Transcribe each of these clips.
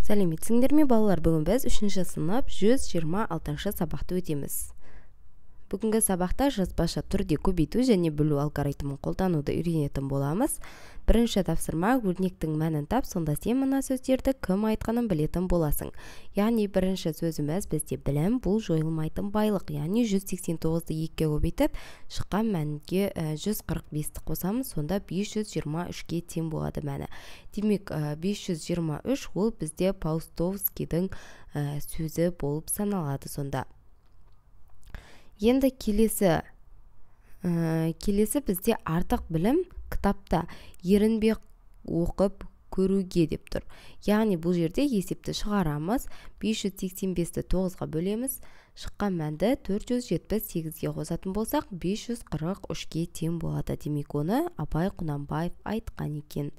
Сәлеметсіңдер ме, балалар? Бүгін біз 3-ші сынып 126-шы сабақты өтеміз. Бүгінгі сабақта жазбаша түрде көбейту және бөлу алгоритмін қолдануды үйренетін боламыз. Бірінші тапсырма: өрнектің мәнін тап, сонда сен мына сөздерді кім айтқанын білетін боласың. Яғни бірінші сөзіміз бізде білім, бұл жойылмайтын байлық. Яғни 189-ды 2-ге көбейтіп, шыққан мәнге 145-ті қосамыз, сонда 523-ке тең болады мәні. Демек, 523 ол бізде Паустовскийдің сөзі болып саналады сонда. Енді келесі бізде артық білім кітапта, ерінбе оқып көруге деп тұр. Яғни бұл жерде есепті шығарамыз, 585-ті 9-ға бөлеміз, шыққан мәнді 478-ге қосатын болсақ, 543-ке тең болады. Демек, оны Абай Құнанбаев айтқан екен.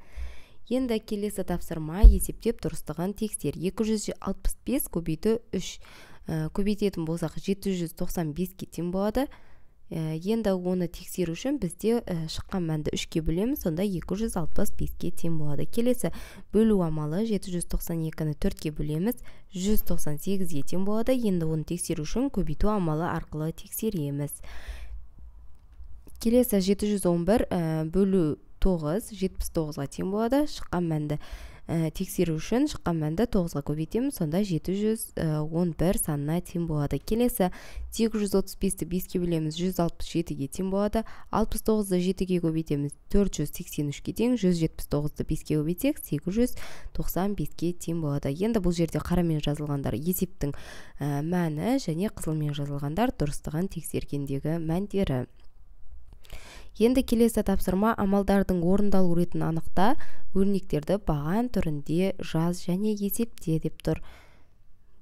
Енді келесі тапсырма: есептеп дұрыстығын тексер. 265 көбейту 3 көбейтетін болсақ, 795-ке тең болады. Енді оны тексеру үшін бізде шыққан мәнді 3-ке бөлеміз, сонда 265-ке тең болады. Келесі бөлу амалы: 792-ні 4-ке бөлеміз, 198-ге тең болады. Енді оны тексеру үшін көбейту амалы арқылы тексереміз. Келесі 711 бөлу 9 79-ға тең болады. Шыққан мәнді тексеру үшін шыққан мәнді 9-ға көбейтеміз, сонда 711 санына тең болады. Келесі 835-ті 5-ке бөлеміз, 167-ге тең болады. 69-ды 7-ге көбейтеміз, 483-ке тең. 179-ды 5-ке көбейтсек, 895-ке тең болады. Енді бұл жерде қарамен жазылғандар есептің мәні және қызылмен жазылғандар дұрыстығын тексергендегі мәндері. Енді келесі тапсырма: амалдардың орындалу ретін анықта, өрнектерді баған түрінде жаз және есепте деп тұр.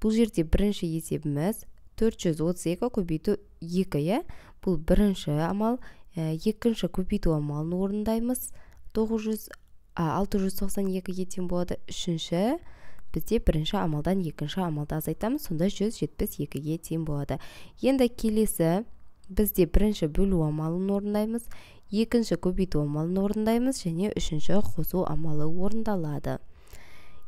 Бұл жерде бірінші есебіміз 432 көбейту 2, иә? Бұл бірінші амал. Екінші көбейту амалын орындаймыз. 692-ге тең болады. Үшінші бізде бірінші амалдан екінші амалды азайтамыз, сонда 172-ге тең болады. Енді келесі бізде бірінші бөлу амалын орындаймыз, екінші көбейту амалын орындаймыз және үшінші қосу амалы орындалады.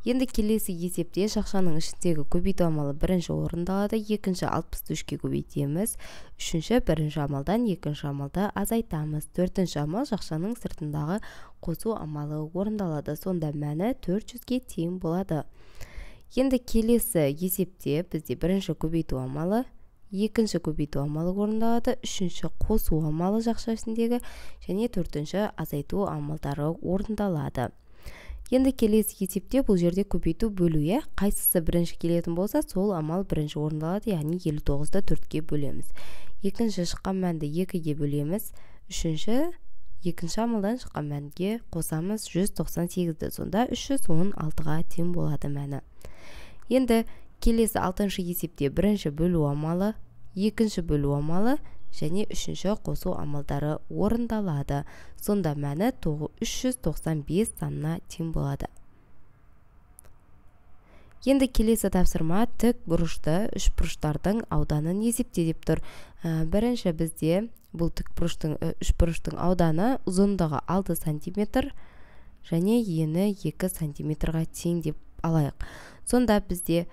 Енді келесі есепте шақшаның ішіндегі көбейту амалы бірінші орындалады, екінші 63-ке көбейтеміз, үшінші бірінші амалдан екінші амалды азайтамыз, төртінші амал шақшаның сыртындағы қосу амалы орындалады, сонда мәні 400-ге тең болады. Енді келесі есепте бізде бірінші көбейту амалы, екінші көбейту амалы орындалады, үшінші қосу амалы жақша ішіндегі және төртінші азайту амалдары орындалады. Енді келесі есепте бұл жерде көбейту бөлу, иә, қайсысы бірінші келетін болса, сол амал бірінші орындалады, яғни 59-ды 4-ке бөлеміз. Екінші шыққан мәнді 2-ге бөлеміз, үшінші екінші амалдан шыққан мәнге қосамыз 198-ді, сонда 316-ға тең болады мәні. Енді келесі 6-шы есепте бірінші бөлу амалы, екінші бөлу амалы және үшінші қосу амалдары орындалады. Сонда мәні 395 санына тең болады. Енді келесі тапсырма: тік бұрышты үш бұрыштардың ауданын есепте деп тұр. Бірінші бізде бұл тік бұрыштың үш бұрыштың ауданы ұзындығы 6 сантиметр және ені 2 сантиметрға тең деп алайық. Сонда бізде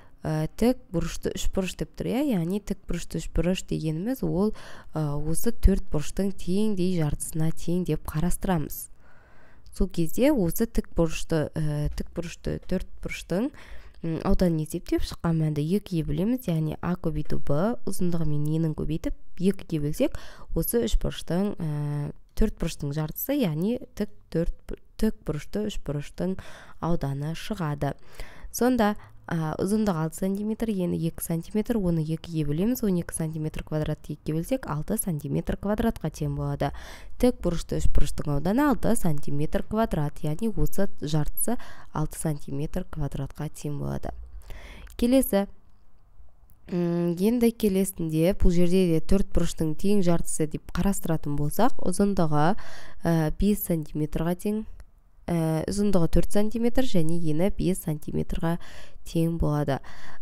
тік бұрышты үш бұрыш деп тұр, иә, яғни тік бұрышты үш бұрыш дегеніміз ол осы төрт бұрыштың теңдей жартысына тең деп қарастырамыз. Сол кезде осы тік бұрышты төрт бұрыштың ауданын есептеп шыққан мәнді 2-ге бөлеміз, яғни а көбейту б ұзындығы мен енін көбейтіп 2-ге бөлсек, осы үш бұрыштың төрт бұрыштың жартысы, яғни тік бұрышты үш бұрыштың ауданы шығады. Сонда ұзындығы 6 сантиметр, ені 2 сантиметр, оны 2-ге бөлеміз, 12 сантиметр квадратты 2-ге бөлсек, 6 сантиметр квадратқа тең болады. Тік бұрышты үш бұрыштың ауданы 6 сантиметр квадрат, яғни осы жартысы 6 сантиметр квадратқа тең болады. Келесі, енді келесінде бұл жерде де төрт бұрыштың тең жартысы деп қарастыратын болсақ, ұзындығы 5 сантиметрға тең, Ұзындығы 4 сантиметр және ені 5 сантиметрға тең болады.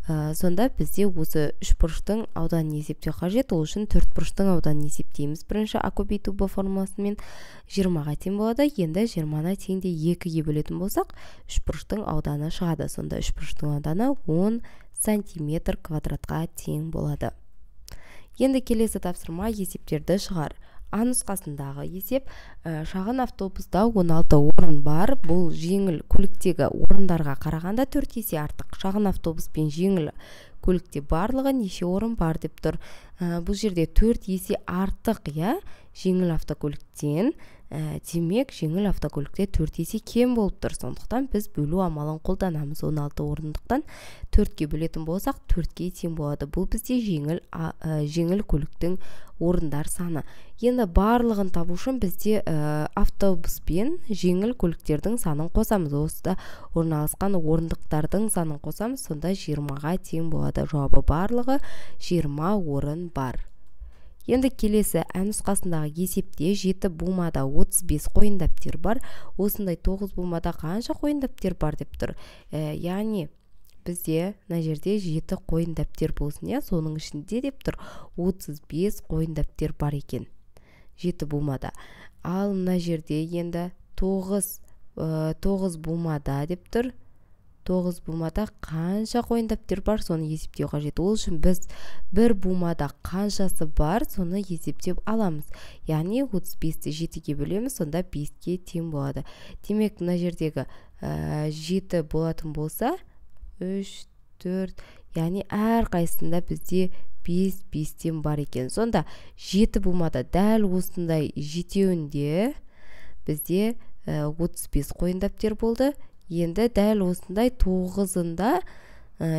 Сонда бізде осы үшбұрыштың ауданын есептеу қажет. Ол үшін төртбұрыштың ауданын есептейміз. Бірінші А көбейту Б формуласымен 20-ға тең болады. Енді 20-ны тең де 2-ге бөлетін болсақ, үшбұрыштың ауданы шығады. Сонда үшбұрыштың ауданы 10 сантиметр квадратқа тең болады. Енді келесі тапсырма, есептерді шығар. А нұсқасындағы есеп, шағын автобуста 16 орын бар. Бұл жеңіл көліктегі орындарға қарағанда 4 есе артық. Шағын автобус пен жеңіл көлікте барлығы неше орын бар деп тұр. Бұл жерде 4 есе артық, иә, жеңіл автокөліктен. Демек, жеңіл автокөлікте 4 есе кем болып тұр. Сондықтан біз бөлу амалын қолданамыз. 16 орындықтан 4-ке бөлетін болсақ, 4-ке тең болады. Бұл бізде жеңіл көліктің орындар саны. Енді барлығын табу үшін бізде автобус пен жеңіл көліктердің санын қосамыз. Осыда орналасқан орындықтардың санын қосамыз. Сонда 20-ға тең болады. Жауабы барлығы 20 орын бар. Енді келесі ә нұсқасындағы есепте 7 бумада 35 қойын дәптер бар. Осындай 9 бумада қанша қойын дәптер бар деп тұр. Яғни бізде мына жерде 7 қойын дәптер болсын, иә, соның ішінде деп тұр 35 қойын дәптер бар екен 7 бумада. Ал мына жерде енді 9 бумада деп тұр. 9 бумада қанша қойын дәптер бар, соны есептеу қажет. Ол үшін біз бір бумада қаншасы бар, соны есептеп аламыз. Яғни 35-ті 7-ге бөлеміз, сонда 5-ке тең болады. Демек, мына жердегі 7 болатын болса, 3, 4, яғни әрқайсысында бізде 5, 5-тен бар екен. Сонда 7 бумада дәл осындай жетеуінде бізде 35 қойын дәптер болды. Енді дәл осындай 9-ында,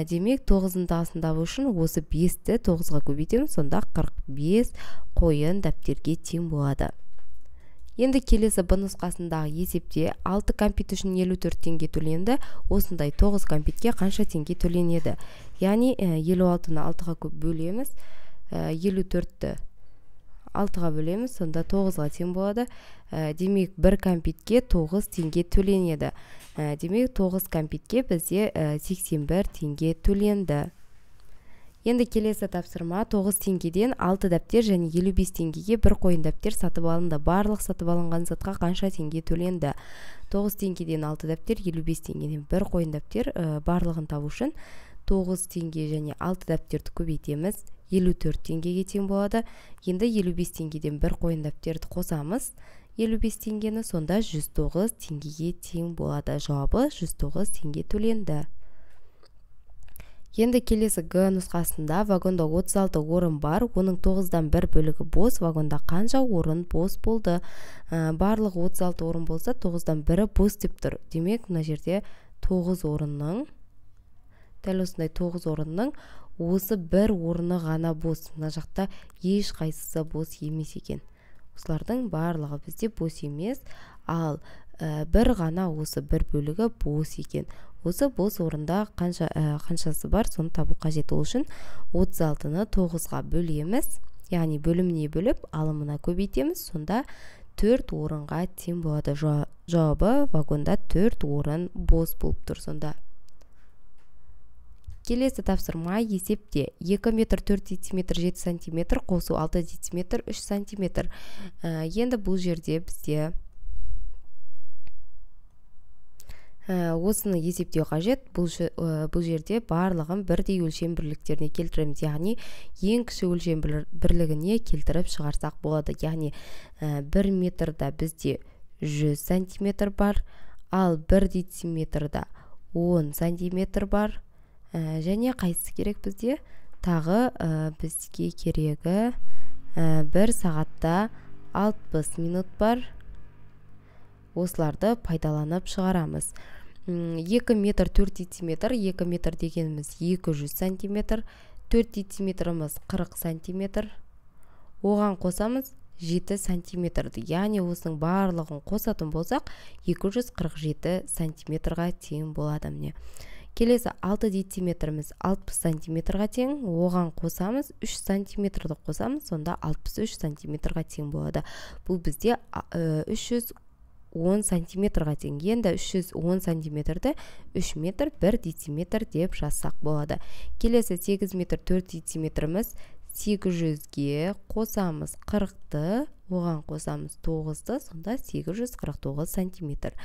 демек 9-ындасын табу үшін осы 5-ті 9-ға көбейтеміз, сонда 45 қойын дәптерге тең болады. Енді келесі Б нұсқасындағы есепте 6 кәмпит үшін 54 теңге төленді. Осындай 9 кәмпитке қанша теңге төленеді? Яғни 56-ны 6-ға көп бөлеміз, 54-ті 6-ға бөлеміз, сонда 9-ға тең болады. Демек, бір кәмпитке 9 теңге төленеді. Демек, 9 кәмпитке бізде 81 теңге төленді. Енді келесі тапсырма, 9 теңгеден 6 дәптер және 55 теңгеге бір қойын дәптер сатып алынды. Барлық сатып алынған затқа қанша теңге төленді? 9 теңгеден 6 дәптер, 55 теңгеден бір қойын дәптер, барлығын табу үшін 9 теңге және 6 дәптерді көбейтеміз. 54 теңгеге тең болады. Енді 55 теңгеден бір қойын дәптерді қосамыз. 55 теңгені, сонда 109 теңгеге тең болады. Жауабы 109 теңге төленді. Енді келесі Г нұсқасында вагонда 36 орын бар, оның 9-дан бір бөлігі бос. Вагонда қанша орын бос болды? Барлығы 36 орын болса, 9-дан бірі бос деп тұр. Демек, мына жерде 9 орынның, дәл осындай 9 орынның осы бір орны ғана бос. Мына жақта ешқайсысы бос емес екен. Осылардың барлығы бізде бос емес, ал бір ғана осы бір бөлігі бос екен. Осы бос орында қаншасы бар, соны табу қажет. Ол үшін 36-ны 9-ға бөлеміз, яғни бөліміне бөліп, алымына көбейтеміз, сонда 4 орынға тең болады. Жауабы вагонда 4 орын бос болып тұр сонда. Келесі тапсырма, есепте 2 метр 4 дециметр 7 сантиметр қосу 6 дециметр 3 сантиметр. Енді бұл жерде бізде осыны есептеу қажет. Бұл жерде барлығын бірдей өлшем бірліктеріне келтіреміз, яғни ең кіші өлшем бірлігіне келтіріп шығарсақ болады. Яғни 1 метрда бізде 100 сантиметр бар, ал 1 дециметрда 10 сантиметр бар. Және қайсысы керек бізде? Тағы бізге керегі 1 сағатта 60 минут бар. Осыларды пайдаланып шығарамыз. 2 метр 4 дециметр, 2 метр дегеніміз 200 сантиметр, 4 дециметріміз 40 сантиметр. Оған қосамыз 7 сантиметрді. Яғни осының барлығын қосатын болсақ, 247 сантиметрға тең болады міне. Келесі 6 дециметріміз 60 сантиметрға тең, оған қосамыз 3 сантиметрді қосамыз, сонда 63 сантиметрға тең болады. Бұл бізде 3 310 сантиметрға тең. Енді 310 сантиметрді 3 метр 1 дециметр деп жазсақ болады. Келесі 8 метр 4 дециметріміз 800-ге қосамыз 40-ты, оған қосамыз 9-ды, сонда 849 сантиметр.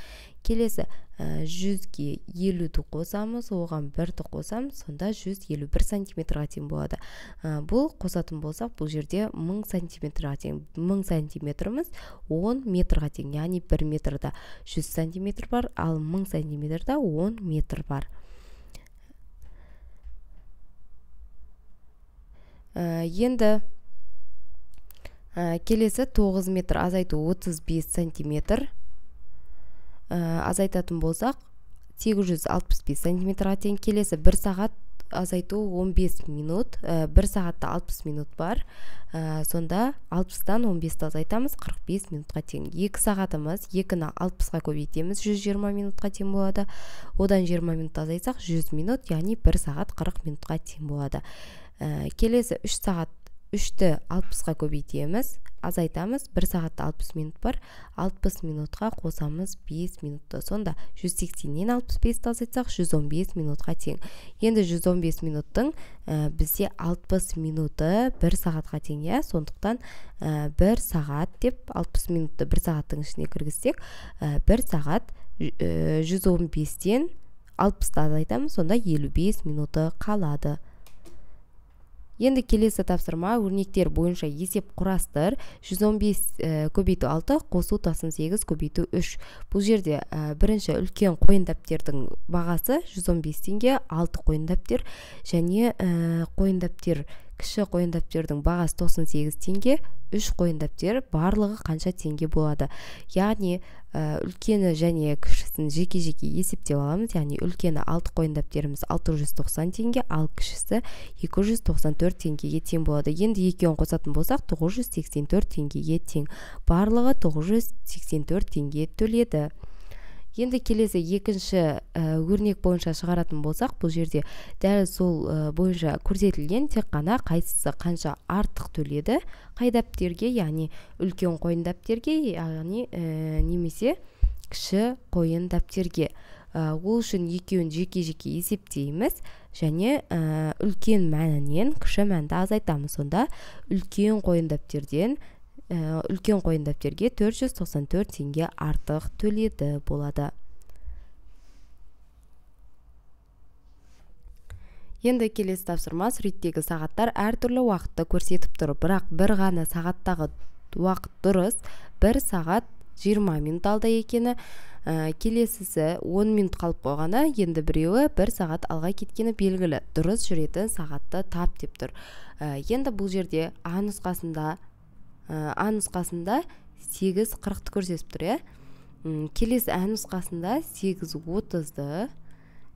Келесі 100-ге 50-ді қосамыз, оған 1-ді қосамыз, сонда 151 сантиметрға тең болады. Бұл қосатын болсақ, бұл жерде 1000 сантиметрға тең. 1000 сантиметріміз 10 метрға тең, яғни 1 метрда 100 сантиметр бар, ал 1000 сантиметрда 10 метр бар. Енді келесі 9 метр азайту 35 сантиметр. Азайтатын болсақ 865 сантиметрға тең. Келесі 1 сағат азайту 15 минут. 1 сағатта 60 минут бар. Сонда 60-тан 15-ті азайтамыз, 45 минутқа тең. 2 сағатымыз 2-ні 60-қа көбейтеміз, 120 минутқа тең болады. Одан 20 минут азайтсақ 100 минут, яғни 1 сағат 40 минутқа тең болады. Келесі 3 сағат 3-ті 60-қа көбейтеміз, азайтамыз, 1 сағатта 60 минут бар, 60 минутқа қосамыз 5 минутты. Сонда 180-нен 65-ті азайтсақ 115 минутқа тең. Енді 115 минуттың бізде 60 минуты 1 сағатқа тең, иә? Сондықтан 1 сағат деп 60 минутты 1 сағаттың ішіне кіргізсек, 1 сағат 115-тен 60-ты азайтамыз, сонда 55 минуты қалады. Енді келесі тапсырма өрнектер бойынша есеп құрастыр. 115 көбейту 6 қосу 98 көбейту 3. Бұл жерде бірінші үлкен қойын дәптердің бағасы 115 теңге, 6 қойын дәптер, және қойын дәптер, кіші қойын дәптердің бағасы 98 теңге, 3 қойын дәптер, барлығы қанша теңге болады? Яғни үлкені және кішісін жеке-жеке есептеп аламыз. Яғни үлкені 6 қойын дәптеріміз 690 теңге, ал кішісі 294 теңгеге тең болады. Енді екеуін қосатын болсақ 984 теңгеге тең. Барлығы 984 теңге төледі. Енді келесі екінші өрнек бойынша шығаратын болсақ, бұл жерде дәл сол бойынша көрсетілген, тек қана қайсысы қанша артық төледі, қай дәптерге, яғни үлкен қойын дәптерге, яғни немесе кіші қойын дәптерге. Ол үшін екеуін жеке-жеке есептейміз және үлкен мәнінен кіші мәнді азайтамыз. Сонда үлкен қойын дәптерден үлкен қойын дәптерге 494 теңге артық төледі болады. Енді келесі тапсырма суреттегі сағаттар әртүрлі уақытты көрсетіп тұр, бірақ бір ғана сағаттағы уақыт дұрыс, 1 сағат 20 минут алда екені, келесісі 10 минут қалып қойғаны, енді біреуі 1 сағат алға кеткені белгілі. Дұрыс жүретін сағатты тап деп тұр. Енді бұл жерде А нұсқасында 8:40-ты көрсетіп тұр, иә? Келесі А нұсқасында 8:30-ды,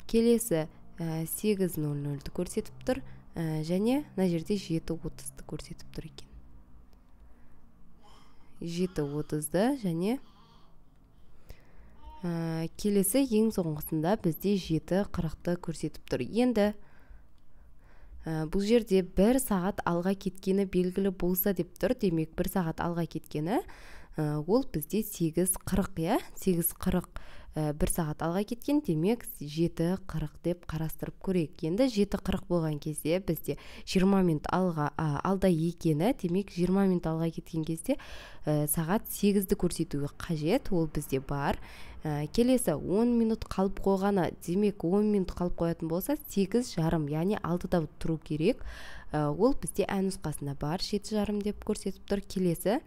келесі 8:00-ді көрсетіп тұр, және мына жерде 7:30-ды көрсетіп тұр екен. 7:30-ды және келесі ең соңғысында бізде 7:40-ты көрсетіп тұр. Енді бұл жерде 1 сағат алға кеткені белгілі болса деп тұр. Демек 1 сағат алға кеткені ол бізде 8:40, иә? 8:40 1 сағат алға кеткен, демек 7:40 деп қарастырып көрейік. Енді 7:40 болған кезде бізде 20 минут алға алда екені, демек 20 минут алға кеткен кезде сағат 8-ді көрсетуі қажет, ол бізде бар. Келесі 10 минут қалып қойғаны, демек 10 минут қалып қоятын болса 8:30, яғни 6-да тұру керек. Ол бізде ә нұсқасында бар, 7:30 деп көрсетіп тұр. Келесі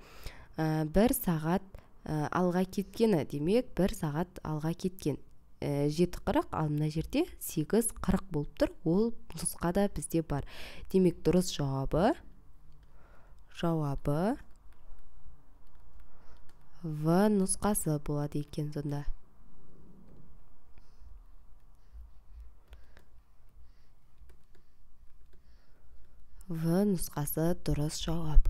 1 сағат алға кеткені, демек 1 сағат алға кеткен 7:40, ал мына жерде 8:40 болып тұр, ол нұсқада бізде бар. Демек дұрыс жауабы В нұсқасы болады екен сонда. В нұсқасы дұрыс жауап.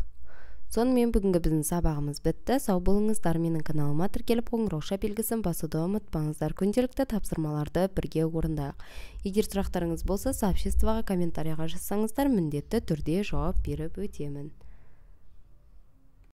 Сонымен бүгінгі біздің сабағымыз бітті. Сау болыңыздар. Менің каналыма тіркеліп қоңырауша белгісін басуды ұмытпаңыздар. Күнделікті тапсырмаларды бірге орындайық. Егер сұрақтарыңыз болса, сообществоға, комментарияға жазсаңыздар, міндетті түрде жауап беріп өтемін.